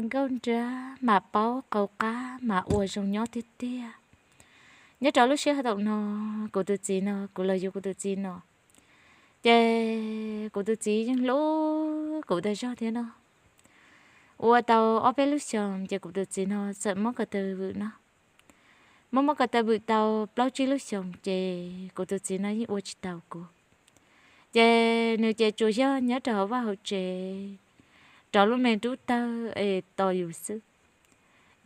nkauj nrab mas paub qau qab mas ua zoo nyob tiag tiag. Nyob rau lub sij hawm no, kuv tus txiv no, kuv los yuav kuv tus txiv no, ces kuv tus txiv yeej hlub kuv tag zog thiab no. Ua tau ob peb lub xyoos ces kuv tus txiv no txawm muab ko taw vwm no. Muab muab ko taw vwm tau plaub tsib lub xyoos ces kuv tus txiv no yeej ua tsis tau kuv. Ces nws ces tsuas yog nyob rau hauv vaj hauv tsev, rau lub me rub tawg es tos yus xwb.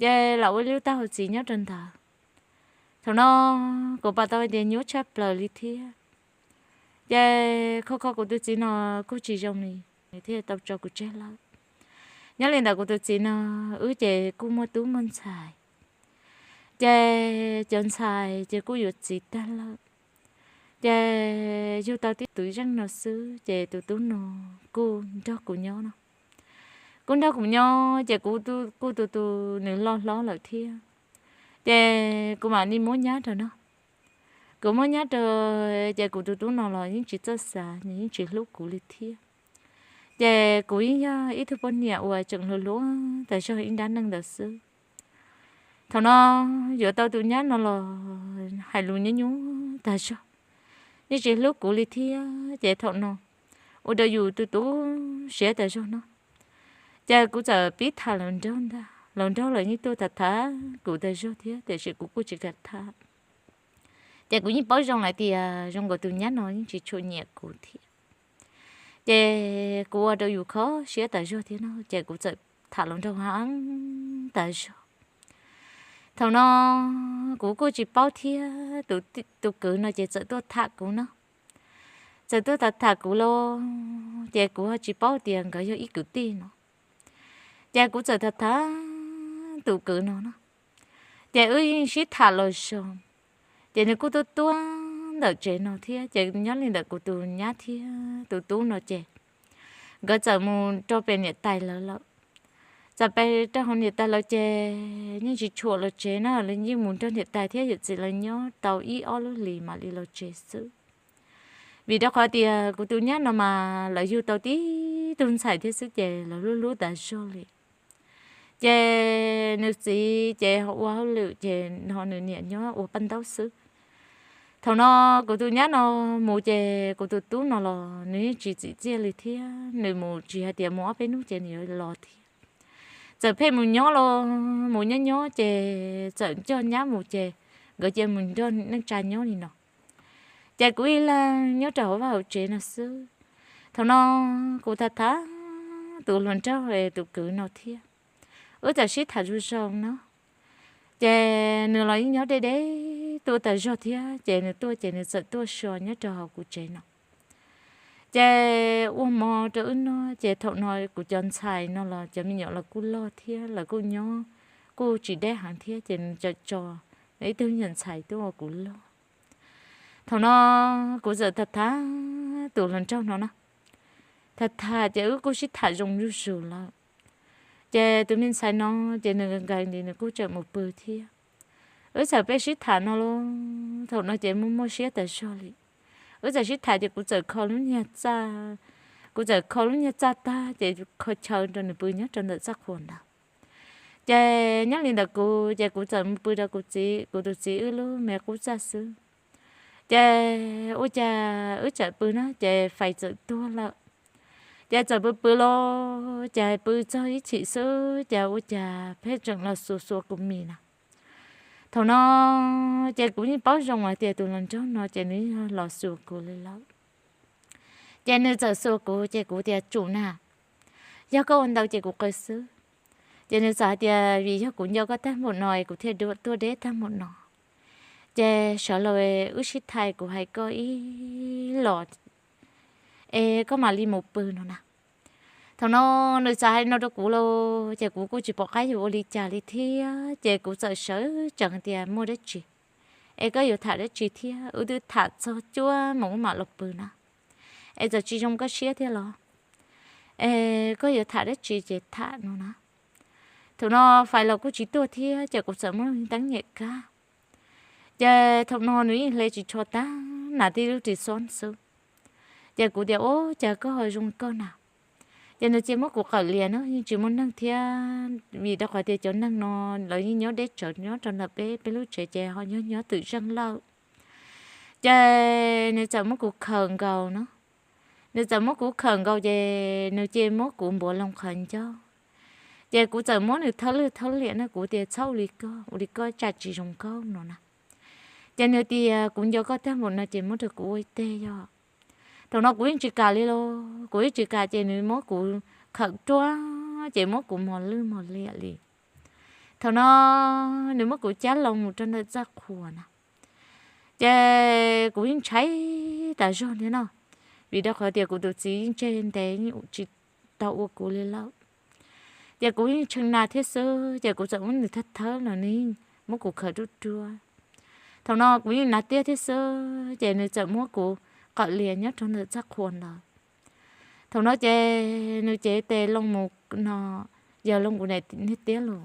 Ces lam ua lub taub hau txiv nyob rau ntawd. Thaum no kuv pom tau tias nyuaj tshaj plaws li thiab. Ces kho kho kuv tus txiv no kuj tsis zoo li, nws thiaj tau tso kuv tseg lawm. Nyob li ntawd kuv tus txiv no, wb ces kuj muaj tub muaj ntxhais, ces cov ntxhais ces kuj yuav txiv tag lawm. Ces yug tau tib tus zeej no xwb ces tus tub no kuj nrog kuv nyob no. Kuj nrog kuv nyob ces kuv kuj tu tu nws loj hlob lawm thiab. Ces kuv mam li muab nyab rau no. Kuv muab nyab rau, ces kuv tus tub no los yeej tsis txawj xav, nws yeej tsis hlub kuv li thiab. Ces kuv yeej yog ib tug poj niam uas tseem hluas hluas tas zog ib nrab neej ntawd xwb. Thaum no yuav tau tus nyab no los hais lus nyuaj nyuaj tas zog, yeej tsis hlub kuv li thiab. Ces thaum no ua rau yus tu tu siab tas zog no. Ces kuv txawm pib tham hluas nraug ntag, hluas nraug los yeej tuaj tham tham kuv tas zog thiab tiam sis kuv kuj tsis kam tham. Ces kuv yeej paub zoo hais tias zoo nkaus tus nyab no yeej tsis tshua nyiam kuv thiab. Ces kuv ua rau yus kho siab tas zog thiab no ces kuv txawm tham hluas nraug heev tas zog. Thaum no kuv kuj tsis paub thiab, tus kwv no ces txawm tuaj tham kuv no. Txawm tuaj tham tham kuv los ces kuv ho tsis paub tias nkawd yog ib kwv tij no. Ces kuv txawm tham tham tus kwv no no, ces wb yeej sib tham los zoo. Ces nws kuj tuaj tuaj ntawm tsev no thiab ces nyob li ntawm kuv tus nyab thiab tus tub no ces nkawd txawm mus rau pem niam tais lawv lawm. Txawm pem rau hauv niam tais lawv ces yeej tsis tshua los tsev na, lawv yeej mus nrog niam tais thiab yawm txiv lawv nyob tau ib ob lub hlis mam li los tsev xwb. Vim rau qhov tias kuv tus nyab no mas lawv yug tau tib tug ntxhais thiab xwb ces lawv hlub hlub tas zog li. Ces nws txiv ces ho ua hauj lwm ces ho nws niam nyob ua paj ntaub xwb. Thaum no kuv tus nyab no mus ces kuv tus tub no los nws yeej tsis txim txiaj li thiab, nws mus tsis hais tias mus ob peb hnub ces nws yuav los thiab. Txawm pheej mus nyob los mus nyob nyob ces txawm coj nyab mus ces nkawd cia mus nrog neej tsa nyob li no. Ces kuv ib leeg nyob rau hauv vaj hauv tsev no xwb. Thaum no kuv tham tham tus hluas nraug tus kwv no thiab, wb txawm sib tham zoo zoo no. Ces nws los yeej nyob deb deb tuaj tas zog thiab ces nws tuaj ces nws txawm tuaj so nyob rau hauv kuv tsev no. Ces ua hmo rau wb noj ces thaum no kuv cov ntxhais no los cov me nyuam los kuj loj thiab lawv kuj nyob kuj tsis deb heev thiab ces nws txawm tso ib tug nyuam ntxhais tuaj ua kuv loj. Thaum no kuv txawm tham tham tus hluas nraug no no, tham tham ces wb kuj sib tham zoo zuj zus lawm. Ces tus me ntxhais no ces nws nkees nkees nws kuj tseem mus pw thiab. Wb txawm peb sib tham no los thaum no ces muaj muaj siab tas zog li. Wb txawm sib tham ces kuv txawm kho lub niag txaj, kuv txawm kho lub niag txaj tag ces kho chaw rau nws pw nyob rau ntawm txaj qhua ntawd. Ces nyob li ntawd kuv ces kuv txawm mus pw rau kuv txiv, kuv tus txiv wb lub me qub txaj xwb. Ces ua cas wb txawm pw na ces fais txawm tuag lawm. Ces txawm pw pw los ces pw txog ib chim xwb ces ua cas pheej tseem los xuas xuas kuv mis na. Thaum no ces kuv yeej paub zoo hais tias tus hluas nraug no ces nws los xuas kuv li lawm. Ces nws txawm xuas kuv ces kuv tias tsum na, yog koj ua ntau ces kuv qw xwb. Ces nws txawm hais tias vim yog kuv nco koj tag npaum no es kuv thiaj tuaj deb tag npaum no. Ces sawv los wb sib tham kuv hais koj ib los es koj mam li mus pw no na. Thaum no nws txawm hais no rau kuv los ces kuv kuj tsis pom qab yuav ua li cas li thiab ces kuv txawm sawv tsees tias muaj dab tsi es koj yuav tham dab tsi thiab, wb twb tham txog cuab mus wb mam los pw na. Es txawm tsis zoo koj siab thiab los? Es koj yuav tham dab tsi ces tham no na. Thaum no fais los kuj tsis tuaj thiab ces kuv txawm muab teeb nyem kab. Ces thaum no nws yeej hle tsis tsho tag, nas tib lub ris xob xwb. Ces kuv tias ua cas koj ho zoo koj na. Ces nws cia muab kuv qawm lias no yeej tsis muaj neeg thiab, vim rau qhov tias cov neeg no lawv yeej nyob deb tsawv nyob rau ntawm peb, peb lub tsev ces ho nyob nyob twm zeej lawm. Ces nws txawm muab kuv khawm nkaus no. Nws txawm muab kuv khawm nkaus ces nws cia muab kuv npuav loo qhov ncauj. Ces kuv txawm muab nws thawb lwj thawb liam no, kuv tias txhob ua li koj, ua li koj tsam tsis zoo nkauj no na. Ces nws tias kuv nco koj tag npaum no ces muab rau kuv ua ib teg yog. Thaum no kuv yeej tsis kam li los, kuv yeej tsis kam ces nws muab kuv khawm ruaj ces muab kuv mos lwj mos liam li. Thaum no nws muab kuv cab loo mus rau ntawm txaj qhua na. Ces kuv yeej ntshai tas zog thiab no, vim rau qhov tias kuv tus txiv yeej tseg ntev tsis tau ua kuv li lawm. Ces kuv yeej tshee na thiab xwb, ces kuv txawm muab nws thawb thawb los nws yeej muab kuv khawm ruaj ruaj. Thaum no kuv yeej na tiab thiab xwb, ces nws txawm muab kuv qawm lias nyob rau ntawm txaj qhua ntawd. Thaum no ces nws cev tes loo mus no, yog loo kuv niag tiab los.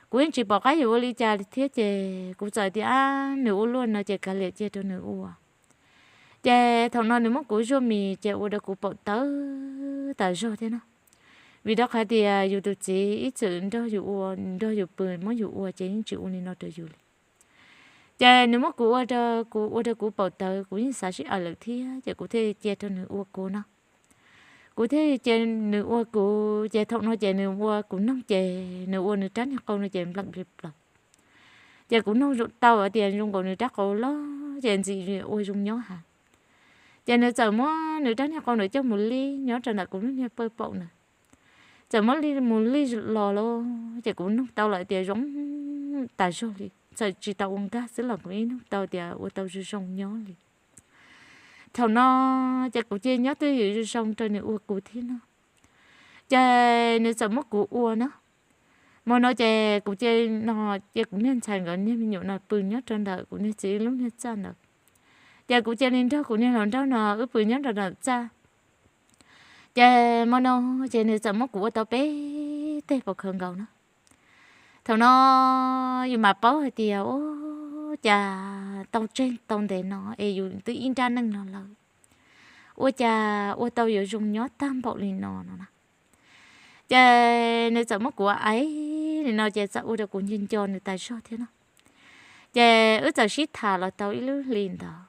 Kuv yeej tsis pom qab yuav ua li cas li thiab ces kuv txawm tias ab nws ua luaj no ces kav liam cia rau nws ua. Ces thaum no nws muab kuv zuaj mis ces ua rau kuv paum tawv tas zog thiab no, vim rau qhov tias yus tus txiv ib txwm nrog yus ua, nrog yus pw, muab yus ua ces yeej tsis ua li no rau yus li. Ces nws muab kuv ua rau, kuv ua rau kuv paum tawv, kuv yeej xav sib aws lawm thiab ces kuv thiaj cia rau nws ua kuv no. Kuv thiaj cia nws ua kuv, ces thaum no ces nws ua kuv noog ces nws ua nws rab niag qau no ces npleem li plaws. Ces kuv noog tau hais tias zoo nkaus nws rab qau loj ces ntxim ua zoo nyob heev. Ces nws txawm muab nws rab niag qau ntawd coj mus lij nyob rau ntawm kuv lub niag pawg paum ntawd. Txawm muab lij mus lij los lawm ces kuv noog tau lawm tias zoo tas zog li, txawm tsis tau ua nkag xwb los kuv yeej noog tau tias ua tau zoo zoo nyob li. Thaum no ces kuv cia nyob twj ywm zoo zoo rau nws ua kuv thiab no. Ces nws txawm muab kuv ua na. Hmo no ces kuv cia no, cia kuv niag ntxhais nkawd niag me nyuam no pw nyob rau ntawm kuv niag txiv lub niag txaj ntawd. Ces kuv cia li nrog kuv niag hluas nraug no wb pw nyob rau ntawm txaj. Ces hmo no ces nws txawm muab kuv ua tau peb teg pov khawv nkaus na. Thaum no yus mam paub hais tias ua cas tau tseg tau ntev no es yus twb ib nrab neej no lawm, ua cas ua tau yuav zoo nyob tag npaum li no no na. Ces nws txawm muab kuv ua li no ces txawm ua rau kuv nco nco nws tas zog thiab no. Ces wb txawm sib tham los tau ib lub hlis ntawd,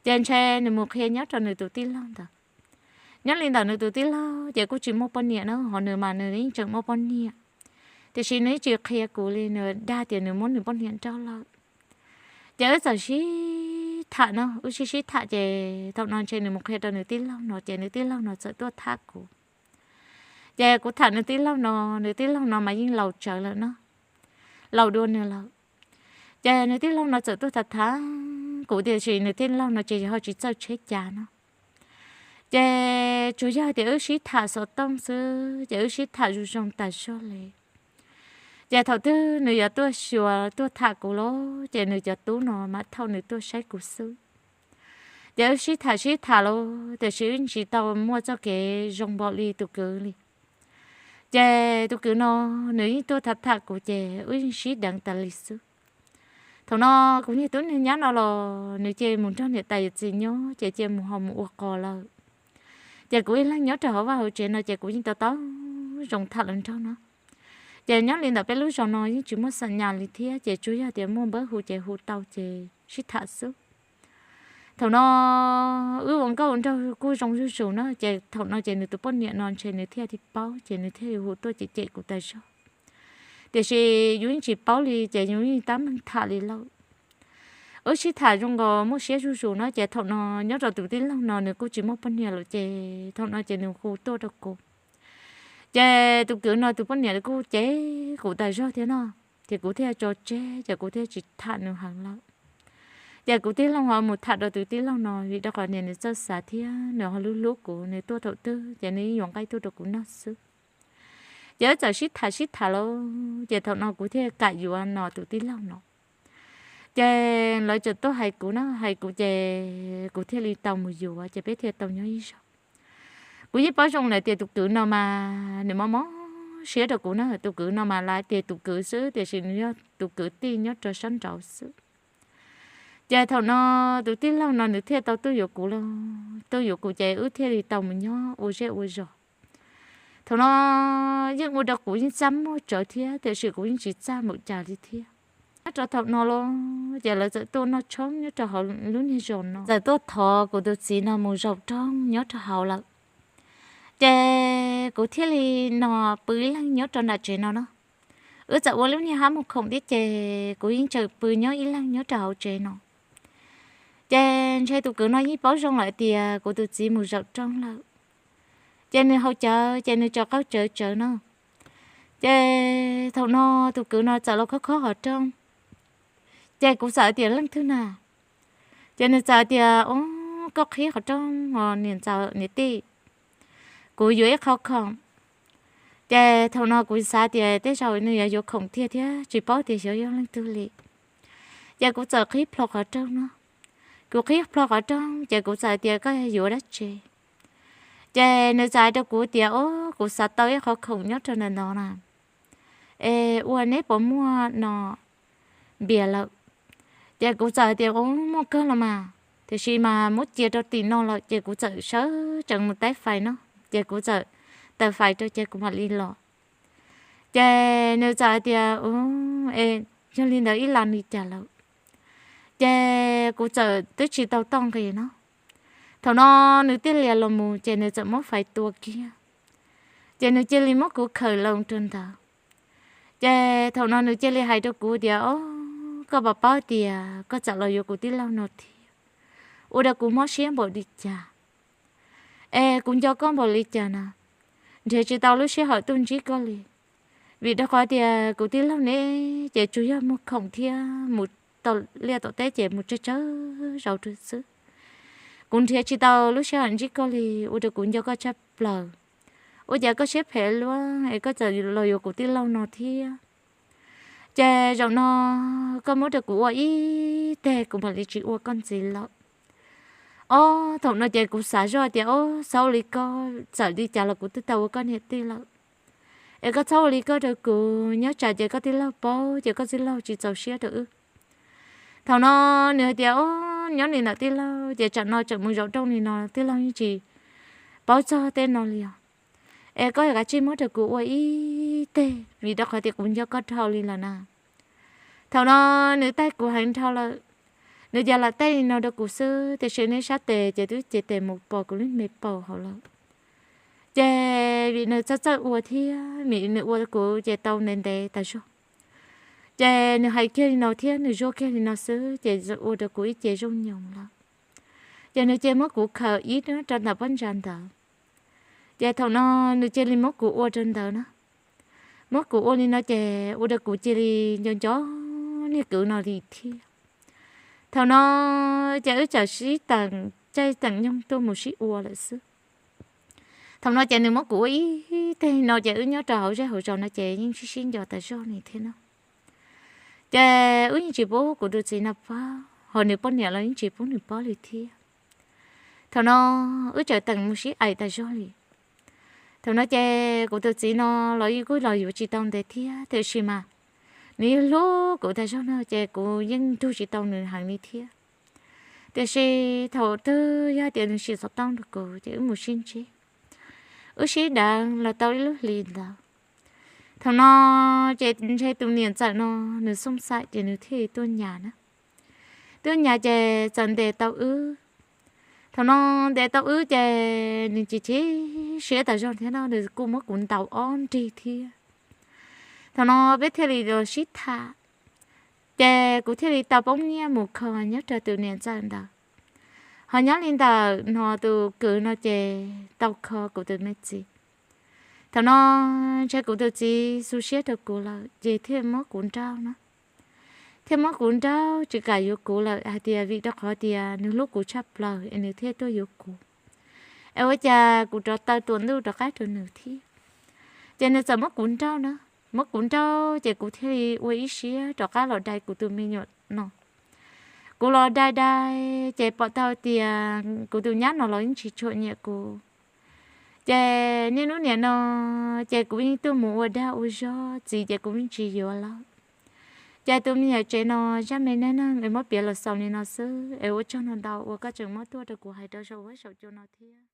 ces ntshe nws mus qhia nyob rau nws tus tij laug ntawd. Nyob li ntawm nws tus tij laug ces kuj tsis muaj poj niam na, ho nws mas nws yeej tseem muaj poj niam, tiam sis nws yeej tsis qhia kuv li, nws dag tias nws muab nws poj niam nrauj lawm. Ces wb txawm sib tham no, wb sib sib tham ces thaum no ntshe nws mus qhia rau nws tij laug no ces nws tij laug no txawm tuaj tham kuv. Ces kuv tham nws tij laug no, nws tij laug no mas yeej laus tsawv lawm no, laus dua nws lawm. Ces nws tij laug no txawm tuaj tham tham kuv, tiam sis nws tij laug no ces ho tsis txawj tsheb cav no. Ces tsuas yog tias wb sib tham xov tooj xwb ces wb sib tham zoo zoo tas zog li. Ces thaum twg nws yuav tuaj xyuas tuaj tham kuv los ces nws cov tub no mam thauj nws tuaj saib kuv xwb. Ces wb sib tham sib tham los tiam sis wb tsis tau muaj txoj kev zoo npaum li tus kwv li. Ces tus kwv no nws yeej tuaj tham tham kuv ces wb yeej sib deev tas li xwb. Thaum no kuv niag tub niag nyab no los nws cia mus nrog niam tais yawm txiv nyob ces cia mus ho mus ua qos lawm. Ces kuv ib leeg nyob rau hauv vaj hauv tsev no ces kuv yeej tau tau zoo tham lawv nraug no. Ces nyob li ntawm peb lub zos no yeej tsis muaj xam nyas li thiab ces tsuas yog tias muaj npawb hu ces hu tau ces sib tham xwb. Thaum no wb ua nkauj ua nraug kuj zoo zuj zus na, ces thaum no ces nws tus poj niam no ntshe nws thiaj li paub ces nws thiaj hu tuaj cem cem kuv tas zog. Tiam sis yus yeej tsis paub li ces yus yeej tab meeg tham li lauj. Wb sib tham zoo nkaus muaj siab zuj zus na, ces thaum no nyob rau tus tij laug no nws kuj tsis muaj poj niam lawm ces thaum no ces nws hu tuaj rau kuv. Ces tus kwv no tus poj niam kuj cem kuv tas zog thiab no, ces kuv thiaj tso tseg ces kuv thiaj tsis tham nws heev lawm. Ces kuv tij laug ho mus tham rau tus tij laug no vim rau qhov niam nws txawj xav thiab nws ho hlub hlub kuv, nws tuaj thaum twg ces nws yeej yuav nqaij tuaj rau kuv noj xwb. Ces wb txawm sib tham sib tham lauj, ces thaum no kuv thiaj kam yuav no tus tij laug no. Ces lawv txawm tuaj hais kuv na, hais kuv ces kuv thiaj li tau mus yuav ces peb thiaj tau nyob ib zaug. Kuv yeej paub zoo lawm tias tus kwv no mas nws mob mob siab rau kuv na, tus kwv no mas lawv tias tus kwv xwb tiam sis nws yog tus kwv tij nyob rau sab nraud xwb. Ces thaum no tus tij laug no nws thiaj tau tuaj yuav kuv lauj, tuaj yuav kuv ces wb thiaj li tau mus nyob ua zej ua zos. Thaum no yeej ua rau kuv yeej txaj muag tsawv thiab, tiam sis kuv yeej tsis txaj npaum cas li thiab. Nyob rau thaum no los ces lawv txawm tuaj noj tshoob nyob rau hauv lub niag zos no, txawm tuaj thov kuv tus txiv no mus zaum rooj nyob rau hauv lawm. Ces kuv thiaj li no pw ib leeg nyob rau nram tsev no no. Wb txawm ua lub niag hab mus khoom thiab ces kuv yeej tseem pw nyob ib leeg nyob rau hauv tsev no. Ces ntshe tus kwv no yeej paub zoo lawm tias kuv tus txiv mus zaum rooj lawm. Ces nws haus cawv ces nws tso qaug cawv tsawv no. Ces thaum no tus kwv no txawm los khob khob qhov rooj. Ces kuv txawm tias, Leej twg na? Ces nws txawm tias, Ub, koj qhib qhov rooj os niam tij, kuv yuav ib qho khoom. Ces thaum no kuv xav tias tej zaum nws yuav yuav khoom tiag thiab tsis paub tias xyov yog leej twg li. Ces kuv txawm qhib plho qhov rooj no. Kuv qhib plho qhov rooj ces kuv txawm tias, Koj yuav dab tsi? Ces nws txawm hais rau kuv tias, Ub, kuv xav tau ib qho khoom nyob rau ntawm no na, es ua neb puas muaj no npias lawm? Ces kuv txawm tias, Ub, muaj kawg los mas, tiam sis mas muab cia rau tim no lawm. Ces kuv txawm sawv tsees mus taib fais no, ces kuv txawm taws fais rau ces kuv mam li los. Ces nws txawm hais tias, Ub, es yog li ntawd ib las li cas lawm? Ces kuv txawm twb tsis tau toj nqis no. Thaum no nws thiaj li los mus ces nws txawm muab fais tua kiag, ces nws cia li muab kuv khawm loo rau ntawd. Ces thaum no nws cia li hais rau kuv tias, Ob, koj puas paub tias koj txawm los yuav kuv tij laug no thiab, ua rau kuv mob siab npaum li cas, es kuv nco koj npaum li cas na, nrhiav tsis tau lub sij hawm tuaj ntsib koj li. Vim rau qhov tias kuv tij laug ne ces tsuas yog muag khoom thiab mus tom liaj tom teb ces mus tsawg tsawg zaus rau xwb. Kuv nrhiav tsis tau lub sij hawm ntsib koj li, ua rau kuv nco koj tshaj plaws. Ua cas koj siab phem luaj es koj txawm los yuav kuv tij laug no thiab? Ces zaum no koj muab rau kuv ua ib teg kuv mam li tsis ua koj ntxiv lawm. Ob, thaum no ces kuv xav zoj tias, Ob, txhob ua li koj, txawm li cas los kuv twb tau ua koj niam tij lawm, es koj txhob ua li koj rau kuv, nyob tsam ces koj tij laug paub ces koj tij laug tsis txaus siab rau wb. Thaum no nws hais tias, Ob, nyob li ntawm tij laug ces tsam no tseem mus zaum rooj li no tij laug yeej tsis paub txog tej no li os. Es koj kav tsij muab rau kuv ua ib teg vim rau qhov tias kuv nco koj dhau li lawm na. Thaum no nws taij kuv heev dhau lawm, nws cas lam taij li no rau kuv xwb, tiam sis nws sab tes ces twb cev tes mus pos kuv lub me paum hauv lawm. Ces vim nws txawj txawj ua thiab vim nws ua kuv ces tau ntev ntev tas zog. Ces nws hais kiag li no thiab nws zuaj kiag li no xwb ces ua rau kuv ib ce zooj nyoos lawm. Ces nws cia muab kuv khawm ib rau ntawm pob ntsa ntawd. Ces thaum no nws cia li muab kuv ua rau ntawd na. Muab kuv ua li no ces ua rau kuv cia li nco nco niag kwv no li thiab. Thaum no ces wb txawm sib teem caij teem nyoog tuaj mus sib ua lawm xwb. Thaum no ces nws muab kuv ua ib teg no ces wb nyob rau hauv zej hauv zos no ces yeej sib sib nco tas zog li thiab no. Ces wb yeej tsis pub kuv tus txiv no paub, ho nws poj niam los yeej tsis pub nws paub li thiab. Thaum no wb txawm teem mus sib aim tas zog li. Thaum no ces kuv tus txiv no los yeej kuj los yuav tsis tau ntev thiab, tiam sis mas nws yeej hlub kuv tas zog no ces kuv yeej nrug tsis tau nws heev li thiab. Tiam sis thaum twg yog tias nws sim xov tooj rau kuv ces wb mus sib ntsib, wb sib deev los tau ib lub hlis ntawd. Thaum no ces ntshe tus niam ntxawm no nws xooj xaim ces nws thiaj li tuaj nyas na. Tuaj nyas ces txawm ntes tau wb. Thaum no ntes tau wb ces nws chim chim siab tas zog thiab no, nws kuj muab kuv ntaus ob nrig thiab. Thaum no peb thiaj li los sib tham, ces kuv thiaj li tau poob nyiaj mus kho nyob rau tus niam ntxawm ntawd. Ho nyob li ntawm no tus kwv no ces tau kho kuv tus me txiv. Thaum no ntshe kuv tus txiv xu siab rau kuv lawm ces thiaj muab kuv nrauj na. Thiaj muab kuv nrauj tsis kam yuav kuv lawm hais tias vim rau qhov tias nws hlub kuv tshaj plaws es nws thiaj tuaj yuav kuv. Es ua cas kuv rov taw tuam ntuj rov qab rau nws thiab. Ces nws txawm muab kuv nrauj na, muab kuv nrauj ces kuv thiaj li ua ib siab rov qab los dai kuv tus me nyuam no. Kuv los dai dai ces pom tau tias kuv tus nyab no los yeej tsis tshua nyiam kuv. Ces niaj hnub nim no ces kuv yeej tuaj mus ua dag ua zog, txiv ces kuv yeej tsis yuav lawm. Ces tus me nyuam tsev no zaj me neej neeg es muab piav los xaus li no xwb es ua tsaug ntau ntau uas koj tseem muab tuaj rau kuv hais rau saum huab saum cua no thiab.